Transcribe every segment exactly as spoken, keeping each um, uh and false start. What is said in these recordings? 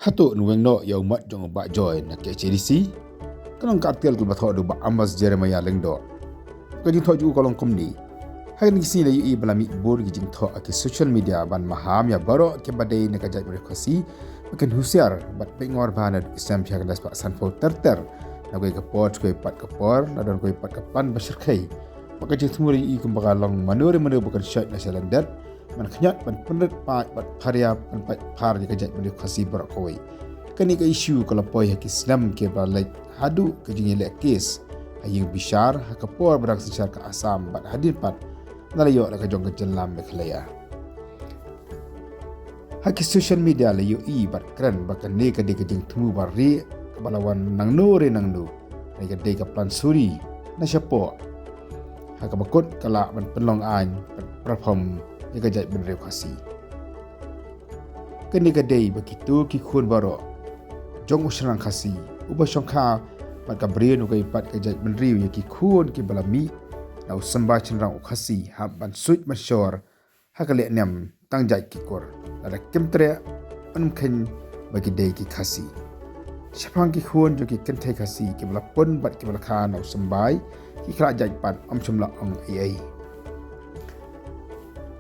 Hato yn weng noh ïa u mat jong u Bah Joy na K H A D C? Ka long ka article kaba thoh da u Bah Amos Jeremiah Lyngdoh. Ka jingthoh jong u ka long kumne: Ha kine ki sngi la ïohi ba la mih bun ki jingthoh ha ki social media ban maham ïa baroh kiba dei na ka jaitbynriew Khasi ba kin husiar bad pynngor bha naduh ki snem shihajar khyndai spah sanphew ter ter, na kawei ka por sha kawei pat ka por, la don kawei pat ka plan ba shyrkhei. Bad ka jingthmu la ïohi kumba ka long mano re mano ba kan shait na shalyndet, ban khñiot, ban pynrit paid bad pharia, ban pait phar ïa ka jaitbynriew Khasi baroh kawei. Kane ka issue ka la poi ha ki snem kiba la leit haduh ka jingïaleh case ha ïing bishar, ha ka por ba dang synshar ka Assam bad hadien pat la ïoh la ka jong ka jylla Meghalaya. Ha ki social media la ïohi bad kren ba kane ka dei ka jingthmu ba rieh kaba la wan nangno re nangno. Kane ka dei ka plan suri na shapoh, ha kaba kut ka lah ban pynlong aiñ bad perform ïa ka jaitbynriew Khasi. Kane ka dei ba kito ki khun baroh jong u shynrang Khasi uba shongkha bad ka briew na kawei pat ka jaitbynriew, ïa ki khun kiba la mih na u symbai shynrang u Khasi, hap ban suit ban shor ha ka lehniam tang jait ki kur. Lada kim treh, yn ym kheiñ ba ki dei ki Khasi. Shaphang ki khun jong ki kynthei Khasi kiba la pun bad kiba la kha na u symbai, ki khlad jait pat ym shym la ong ei ei.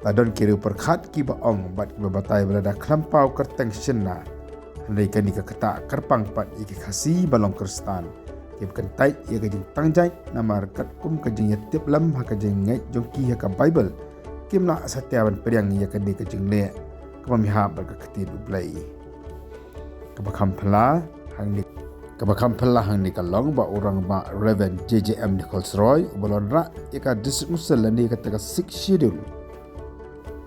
La don ki riewpyrkhat kiba ong bad kiba batai ba lada khlem paw kyrteng shynna, hynrei kane ka ktah kyrpang pat ïa ki Khasi ba long Khristan kiba kyntait ïa ka jingtang jait, namar katkum ka jingïatiplem ha ka jingngeit jong ki ha ka Baibl, kim lah satia ban pdiang ïa kane ka jingleh kaba mihap bad ka ktien U Blei. Kaba kham phylla hangne, kaba kham phylla hangne ka long ba u rangbah Reverend J J M Nichols Roy, uba la wanrah ïa ka District Council lane kata ka Sixth Schedule,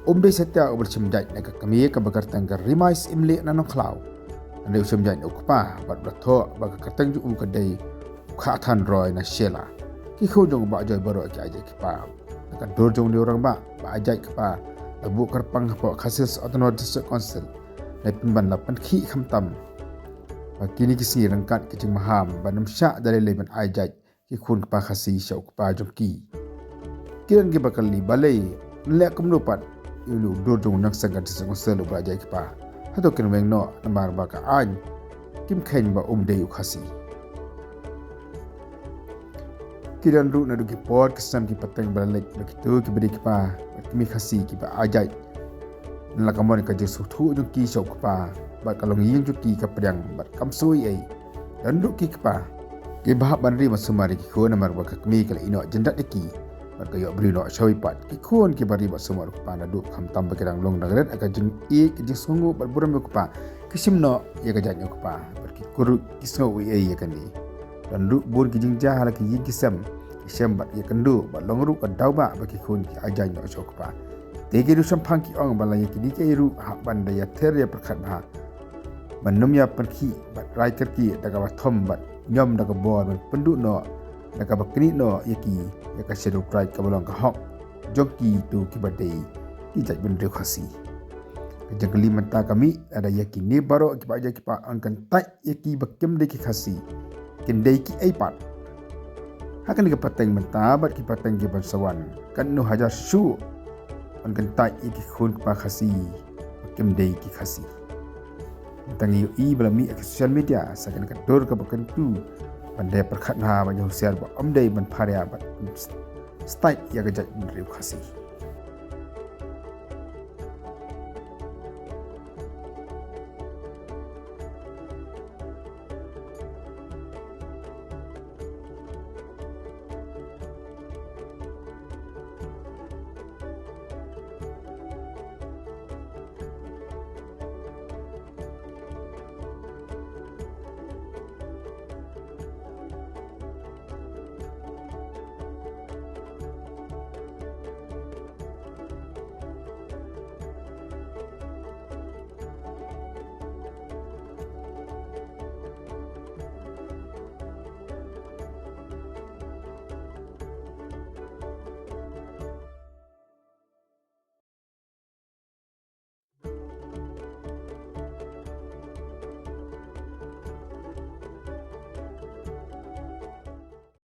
um dei satia uba la shim jait na ka kmie kaba kyrteng ka Rimai Syiemlieh na Nongkhlaw. Hynrei u shim jait na u kpa bad u la thoh ba ka kyrteng jong u ka dei u Khahthan Roy na Shella. Ki khun jong u Bah Joy baroh ki ai jait ki kpa. Na ka dur jong une u rangbah ba ai jait kpa, la buh kyrpang hapoh Khasi Hills Autonomous District Council, la pynban la pynkhih khamtam ba kine ki sngi ryngkat ka jingmaham ban ym shah da lei lei ban ai jait ki khun kpa Khasi sha u kpa jong ki. Ki don kiba kylli balei, yn leh kumno pat ïa une u dur jong u nongseng ka District Council uba ai jait kpa? Hato kin weng noh namar ba ka aiñ kim kheiñ ba um dei u Khasi? Ki don ruh naduh ki por ki snem ki pateng ba la leit ba kito kiba dei ki kpa bad kmie Khasi kiba ai jait, na la ka mon ka jingsngewthuh jong ki sha u kpa bad ka longïing jong ki ka pdiang bad kam sngew ei ei. Don ruh ki kpa kiba hap ban ri ban sumar ïa ki khun namar ba ka kmie ka la ïehnoh jyndat ïa ki bad ka ïoh briew noh sha kawei pat. Ki khun kiba ri ban sumar u kpa naduh khamtam ba ki dang long dang rit ha ka jingïeit, ka jingsngewnguh bad burom ïa u kpa, ki shim noh ïa ka jait na u kpa bad ki kur ruh ki sngew ei ei ïa kane. Don ruh bun ki jingjia ha la ki ïing ki sem, ki shem bad ïakynduh bad long ruh ka daw ba ba ki khun ki ai jait noh sha u kpa. Te ki ruh shaphang ki ong ba la ïa kine kiei ruh hap ban da ïathir ïapyrkhat bha ban ym ïa pynkhih bad rai kyrkieh da kaba thom bad ñiom da ka bor ban pynduh noh da kaba knieh noh ïa ki ïa ka Scheduled Tribe kaba long ka hok jong kito kiba dei ki jaitbynriew Khasi. Ka jingkylli mynta ka mih lada ïa kine baroh kiba ai jait kpa yn kyntait ïa ki ba kim dei ki Khasi, kin dei kiei pat? Ha kane ka pateng mynta bad ki pateng kiban sa wan, katno hajar shuh yn kyntait ïa ki khun kpa Khasi ba kim dei ki Khasi? Mynta ngi ïohi ba la mih ha ki social media sa kane ka dur kaba kyntu ban da pyrkhat bha ban husiar ba ym dei ban pharia bad stait ïa ka jaitbynriew Khasi.